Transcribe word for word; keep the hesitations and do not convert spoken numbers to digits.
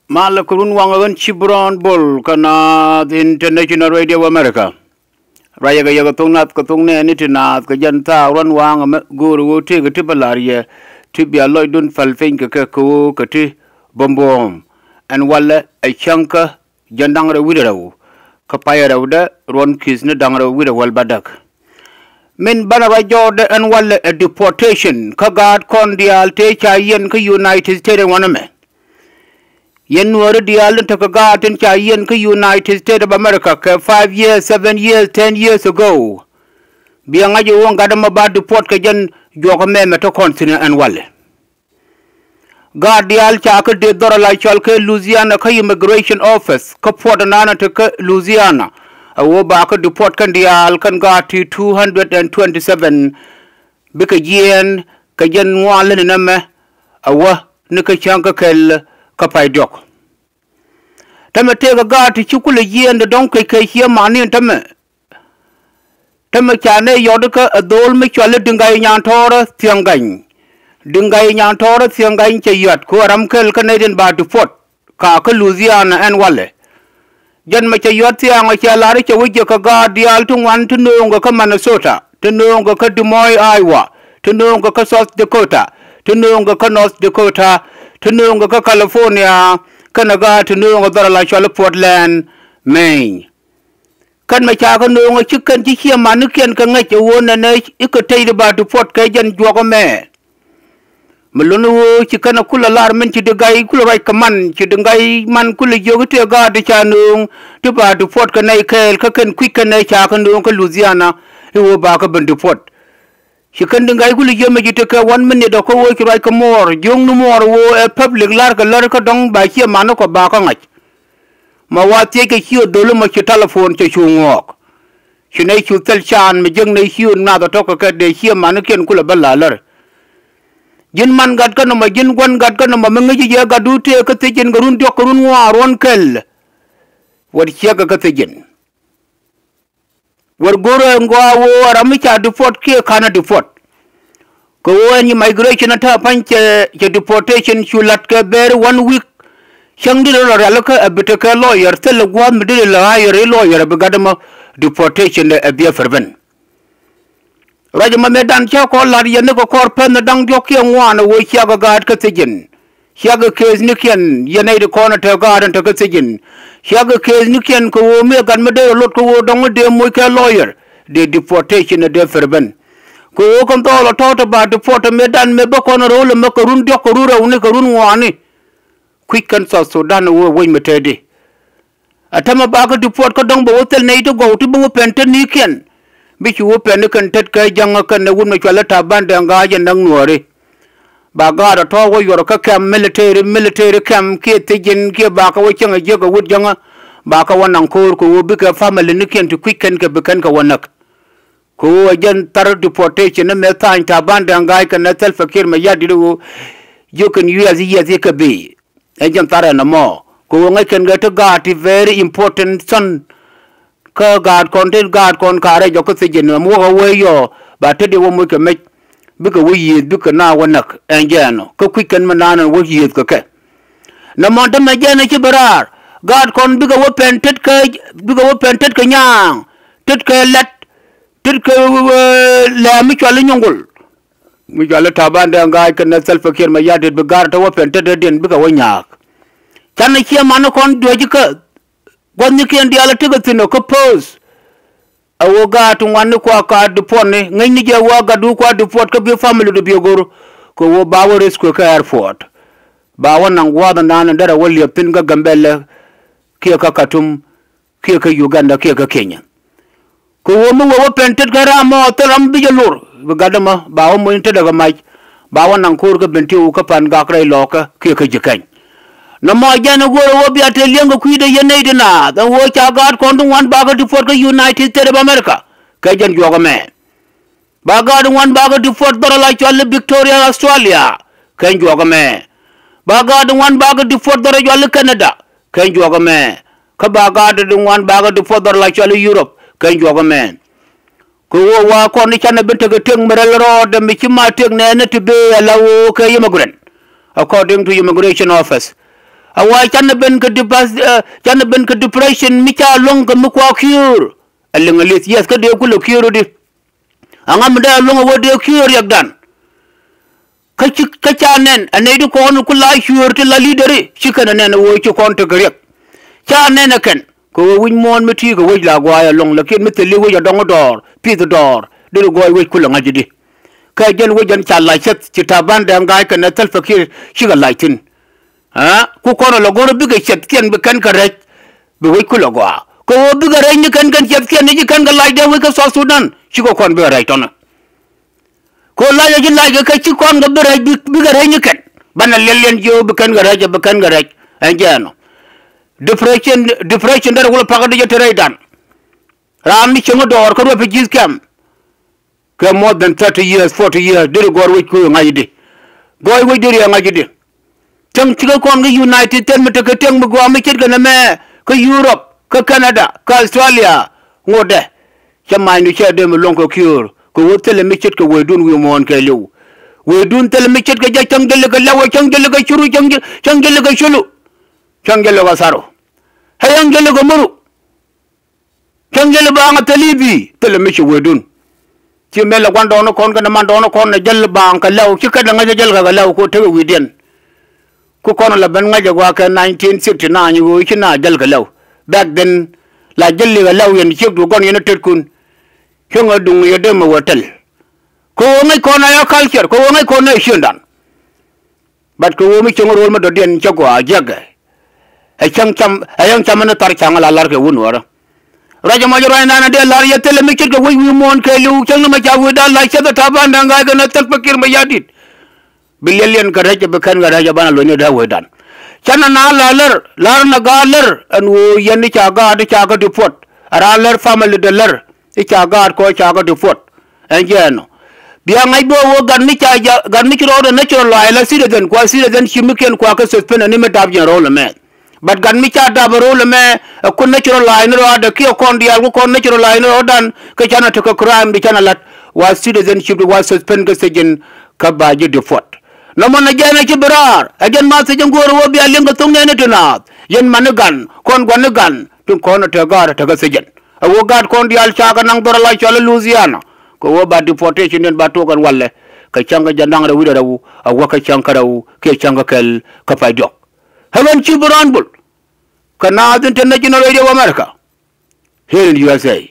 Malɛ kɛ run waŋ ɣän ci bi rɔɔn bol kä Naath International Radio of America. Ruacɛ kɛ yɛ kɛ thok nath kɛ thok nɛɛni ti naath kɛ jɛn thaak ruan waŋ ɛmɛ go̱o̱r ɣöö tëëkɛ ti bä la̱r yɛ ti bia lɔcdun päl piny kɛ kɛ kɛ ɣöö kɛ ti bä buɔ̱ɔ̱m. Ɛn walɛ ɛ cäŋkä jɛn da̱ŋ rɛw wi̱cdɛ rɛw kä payɛ rɛwdɛ ruɔ̱n ki̱th ni da̱ŋ rɛw wi̱cdɛ wäl bädäk. Min banɛ ruac jɔɔkdɛ ɛn walɛ ɛ deportation kä gaat kɔn diaal tëë ca yiɛn kä United States ɛn wanɛ mɛ. Yɛn nuääri diaal tin tekɛ gaat tin ca yiɛn kä United States of America kɛ five years, seven years, ten years ago. Biɛ ŋa̱c i̱ ɣöö gat ɛmɔ ba deport kɛ jɛn juɔk ɛmɛ mɛ te kɔn thi̱n ɛn walɛ. Gaat diaal ca kä dee dhɔr ala cɔal kɛ Louisiana kä immigration office kä puɔt ɛnan ɛ te kä Louisiana. A ɣöö ba kä deport kɛn diaal kɛn gaat ti two hundred and twenty seven. Bikɛ jiɛɛn kɛ jɛn ŋuan lätni nɛmɛ a wä ni kä cäŋ kä kɛl kä pay diɔ̱k. Tämɛ tëëkɛ gaat ti ci kulɛ jiɛɛn di dɔ̱ŋ kec kɛ ciɛ mani tämɛ. Tämɛ ca nɛy yɔt kä ɛ dho̱o̱l mi cɔal i̱ Diŋ Gay Nyan Tɔɔrä Thiäŋ Gany. Diŋ Gay Nyan Tɔɔrä Thiäŋ Gany cɛ yɔt ku ɛ ram kɛl kä nɛy tin ba deport ka kä Louisiana ɛn walɛ. Jɛn mɛ cɛ yɔt thiaŋ ɔ cɛ lar i̱ cɛ wä jiäk kɛ gaat diaal ti ŋuan ti nööŋkɛ kä Minnesota, ti nööŋkɛ kä Des Moines, Iowa, ti nööŋkɛ kä South Dakota, ti nööŋkɛ kä North Dakota, ti nööŋkɛ kä California, kɛnɛ gaat ti nööŋkɛ dhɔr ala cɔal i̱ Portland, Maine. Kɛn mɛ ca kä nööŋ ɛ ci kɛn ci ciɛ manikiɛn kɛ ŋäc ɛ ɣöö nɛnɛ i̱ kɛ tɛy di ba deport kɛ jɛn juɔk ɛmɛ. Mi luni ɣöö ci kɛn ɛ kulɛ lar min ci Diŋ Gay kulɛ ruac kɛ man, ci Diŋ Gay man kulɛ jiök i̱ tëë gaat ti ca nööŋ ti ba deport kɛ nɛy kɛɛl kä kɛn kui̱c kɛn nɛy ca kä nööŋ kä Louisiana i̱ ɣöö ba kä ben deport. Ci kɛn Diŋ Gay kulɛ jiök mɛ ci tekɛ one minute ɔ kä ɣöö ci ruac kɛ muɔɔr, jiökni muɔɔr ɣöö ɛ public lar kɛ lär kä dɔ̱ŋ ba ciɛ manikɔ ba kä ŋa̱c. Ma wa thiec kɛ ci ɣä dho̱l mɔ ci telephone cɛ cu ŋɔɔk. Ci nɛy cu thil caan mi jiäk nɛy ci ɣä nath ɔ tɔ̱ kɛ kɛ dee ciɛ manikiɛn kulɛ bä la lär. Ji̱n man gat kä nɔmɔ, ji̱n gua̱n gat kä nɔmɔ, mi ŋäci jɛ gatdu tëë kä thiec ji̱n kɛ run diɔ̱k kɛ run ŋuan ruɔ̱n kɛl. Wät ciɛkɛ kä thiec ji̱n. Wär go̱rɛ ŋɔaa ɣöö a ram mi ca deport kiɛ ka̱n a deport. Kɛ ɣöö ɛn immigration a ta̱a̱ pa̱ny cɛ, cɛ deportation cu la̱t kɛ bɛɛri one week. Cäŋ di rɔ rialikä a bi tekɛ lawyer, thilɛ gua̱a̱th mi deri lɛ hire i̱ lawyer a bi gat ɛmɔ deportation ɛ biɛ prevent. Ruac ɛmɔ mëëdan cä kɔn la̱t yɛn ni kɛ kɔr pɛn ni da̱ŋ diɔ̱k kiɛ ŋuan a ɣöö ciakɛ gaat kä thiec ji̱n. Ciakɛ case nikiɛn yɛn nɛy ti kɔn ɛ te gaat ɛn te kä thiec ji̱n. Ciakɛ case nikiɛn kɛ ɣöö mi ɛ gat mi dee rɔ lot kɛ ɣöö dɔ̱ŋ mi dee moc kɛ lawyer dee deportation ɛ dee prevent. Kɛ ɣöö kɛn dhɔɔl ɛ tɔ̱ te ba deport ɛ mëëdan mëë bä kɔn ɛ ro̱o̱l ɛmɛ kɛ run diɔ̱k kɛ run rɛw ni kɛ run ŋuani. Kui̱c kɛn South Sudan ɛ ɣöö ɛ wec mi tëëdi. A tämɛ ba kä deport kä dɔ̱ŋ bɛ wä thil nɛy ti gɔw ti bi wä pɛn tet nikiɛn. Bi ci wä pɛn ni kɛn tet kɛ jäŋä kɛn ni wut mi cual i̱ Taban Deng Gai jɛ näk nuääri. Ba gaat ɔ tɔ̱ wä yuɔr kä kɛm military, military kɛm kiɛ thiec ji̱n kiɛ ba kä wä cäŋ a jiäk a wut jäŋä. Ba kä wä naŋ ko̱o̱r kɛ ɣöö bikɛ family nikiɛn ti kui̱c kɛn kɛ bi kɛn kɛ wä näk. Kɛ ɣöö ɛ jɛn thar deportation ni mɛ tha̱a̱ny Taban Deng Gai kɛnɛ Salva Kiir Mayardit ɣöö jiök kɛn U S yieth i̱ kɛ bi. Ɛ jɛn thar ɛn ɛmɔ kɛ ɣöö ŋäc kɛn kɛ ti gaat ti very important thɔn. Kä gaat kɔn ti gaat kɔn ka̱rɛ jɔk kä thiec ji̱n ɛmɔ wä kɛ wee yɔ ba te di wä moc kɛ mec. Bikɛ wä yiëëth bikɛ na wä näk ɛn jɛɛn ɔ kä kui̱c kɛn mi naan ɛn wä yiëëth kɛ kɛ. Nɔmɔ te mɛ jɛɛn ɛ ci bi raar gaat kɔn bikɛ wä pɛn tet kɛ, bikɛ wä pɛn tet kɛ nyaaŋ tet kɛ lɛt. Tet kɛ lɛɛ mi cual i̱ nyuŋgul. Mi cual i̱ Taban Deng Gai kɛnɛ Salva Kiir Mayardit bi gar te wä pɛn tetdiɛn bikɛ wä nyaak. Canɛ ciɛ mani kɔn duäc ikä. Gua̱thnikiɛn diaal i̱ tekɛ thi̱n ɔ kä poth. A ɣöö gaat ti ŋuan ni kua ka deport ni ŋäcni jɛ wä gatdu kua deport kä bi family du bi go̱r. Kɛ ɣöö ba wä rescue kä airport. Ba wä naŋ gua̱a̱th ɛnan in derɛ wä liɛp thi̱n kä Gambɛlɛ kiɛ kä Katum kiɛ kä Uganda kiɛ kä Kenya. Kɛ ɣöö mi wee wä pɛn tet kä ram mɔ thil ram bi jɛ lor bi gat ɛmɔ ba wä moc ni tetdɛ kɛ mac. Ba wä naŋ ko̱o̱r kä Bentiu kä Pan Gak rɛy Lɔɔkä kiɛ kä Ji̱ Kɛny. Nɔmɔ jɛn ɛ go̱o̱rɛ ɣöö bia te liɛŋ kɛ kui̱dɛ yɛn nɛy ti naath ɛn ɣöö ca gaat kɔn ti ŋuan bakä deport kä United States of America. Kɛ jɛn juɔk ɛmɛ. Ba gaat ti ŋuan bakä deport dhɔr ala cɔal i̱ Victoria, Australia. Kɛ jɛn juɔk ɛmɛ. Ba gaat ti ŋuan bakä deport dhɔr ala cɔal i̱ Canada. Kɛ jɛn juɔk ɛmɛ. Kä ba gaat ti ŋuan bakä deport dhɔr ala cɔal i̱ Europe. Kɛ jɛn juɔk ɛmɛ. Kɛ ɣöö wa kɔn i̱ canɛ ben tekɛ tëk mi rɛl rɔɔdɛ mi ci ma tëk nɛɛni ti bëë ala ɣöö kɛ immigrant. According to immigration office. A wa canɛ ben kɛ depas-, eh, canɛ ben kɛ depression mi ca luäŋ kɛ mi kua kiöör. A liŋ a lieth, yes, kä dee kulɛ kiöör di. Aŋa mi dee a luäŋ a wä dee kiöör riɛkdan. Kä ci, kä ca nɛn, a nɛy ti kɔn ku la cuëër ti la lideri, ci kɛn a nɛn a wä ci kɔn tekɛ riɛk. Ca nɛn a kɛn, kɛ wä wi̱c muɔ̱ɔ̱n mi ti kɛ wec la gua̱a̱c a luäŋ, lakin mi thil i̱ wec a dɔŋ dɔɔr, pith dɔɔr, deri gɔɔy wec kulɛ ŋa̱c di. Kä jɛn wec jɛn ca lac ceth, ci Taban Deng Gai kɛnɛ Salva Kiir cikɛ lac thi̱n. Aa, ku kɔn a lɔ go̱r bikɛ ciɛthkiɛn bi kɛn kɛ rɛc, bi wec kulɛ gɔaa. Kɛ ɣöö bikɛ rɛc ni kɛn kɛn ciɛthkiɛn ni ci kɛn kɛ lac dee wec kä South Sudan, cikɛ kɔn bikɛ rɛc tɔnä. Kɛ ɣöö lac a ci lac kɛ kɛ ci kɔn kɛ bi rɛc bi, bikɛ rɛc ni kɛn. Banɛ liɛl liɛn jiö bi kɛn kɛ rɛc, bi kɛn kɛ rɛc. Ɛn jɛ ɛnɔ. Depression, depression derɛ wul pakä di jɛ te rɛcdan. Raan mi cieŋ dɔɔr kä refugees camp. Kɛ more than thirty years, forty years, deri gɔɔr wec kui̱ ŋa̱c di. Gɔɔy wec deri ɛ ŋa̱c di. Cäŋ cikɛ kɔn kɛ United States mi tekɛ tiɛŋ mi gɔaa mi ce̱tkɛ nɛmɛ, kä Europe, kä Canada, kä Australia, ŋotdɛ. Cä ma̱a̱cdu cɛ dee mi luɔ̱ŋ kɛ kiöör, kɛ ɣöö thilɛ mi ce̱tkɛ wecdun wi̱i̱ muɔ̱ɔ̱n kɛɛliw. Wecdun thilɛ mi ce̱tkɛ jɛ cäŋ jälɛ kɛ lɛwɛ, cäŋ jälɛ kɛ curu, cäŋ jä-, cäŋ jälɛ kɛ culu. Cäŋ jälɛ kɛ tharu. Ɛ cäŋ jälɛ kɛ muru. Cäŋ jäl baaŋ a thil i̱ bi̱i̱, thilɛ mi ci wecdun. Ci mëë lɛ gua̱ndɔɔŋnikɔn kɛnɛ mandɔɔŋnikɔn ɛ jäl baaŋ kɛ lɛw, ci kɛn ɛ ŋäc ɛ jäl kɛ kɛ lɛw kɛ ɣöö tekɛ wi̱i̱diɛn. Ku kɔn lɛ ben ŋäc ɛ gua̱a̱ kɛ nineteen sixty-nine ɣöö ci na jäl kɛ lɛw. Back then, la jäl li kɛ lɛw yɛn ciekdu gɔn yɛn ɛ tetkun. Cäŋ ɛ duŋ yɛ dee mɛ wä tɛl. Kɛ ɣöö ŋäc kɔn ɛ culture, kɛ ɣöö ŋäc kɔn ɛ ciëŋdan. But kɛ ɣöö mi cieŋ ro̱o̱l mi dɔ̱diɛn cä gɔaa jiäkɛ. Ɛ cäŋ cam, ɛ yäŋ cam ni thar ca̱ŋ la la̱r kɛ wun wärä. Ruac ɛmɔ jɛ ruac nan a dee la̱r yɛ thilɛ mi ce̱tkɛ wec wi̱i̱ muɔ̱ɔ̱n kɛɛliw cäŋ ni mɛ ca wecdan la cäth ɛ Taban Deng Gai kɛnɛ Salva Kiir Mayardit. Bi liɛl liɛn kɛ rɛc ɛ bi kɛn kɛ rɛc ɛ banɛ luɔ̱ny ni dee wecdan. Canɛ na la lär, la̱r na gaat lär, ɛn ɣöö yɛn ni ca gaat ca kä deport. Ɛ raan lär family dee lär. I̱ ca gaat kɔ ca kä deport. Ɛn jɛ ɛnɔ. Bia ŋa̱c bä wä gat mi ca ja, gat mi ci rɔɔdɛ natural law la citizen kua citizenship mi kiɛn kua kä suspend ni mi dap jɛn rɔɔl ɛmɛ. But gat mi ca dap rɔɔl ɛmɛ, ɛ kun natural law ni rɔɔdɛ kiɛ kɔn diaal ku kɔn natural law ni rɔɔdan kä canɛ tekɛ crime di canɛ lat. Wa citizenship di wa suspend kä sijin kä ba ji̱ deport. Nɔmɔ na jɛn ɛ ci bi raar ɛ jɛn ma sijin go̱o̱r wä bia liŋ kɛ thoŋ nɛɛni ti naath. Yɛn mani gan kɔn gua̱ni gan tin kɔn ɛ te gaar ɛ tekä sijin. A wä gaat kɔn diaal cakɛ naŋ dhɔr a la cɔl i̱ Louisiana. Kɛ wä ba deportation in ba tuɔk ɛn walɛ. Kɛ cäŋ kɛ jɛ naŋ rɛw wi̱cdɛ rɛw a wä kɛ cäŋ kä rɛw kiɛ cäŋ kä kɛl kä pay diɔk. Ɛ ɣän ci bi rɔn bul. Kɛ Naath International Radio of America. Here in U S A.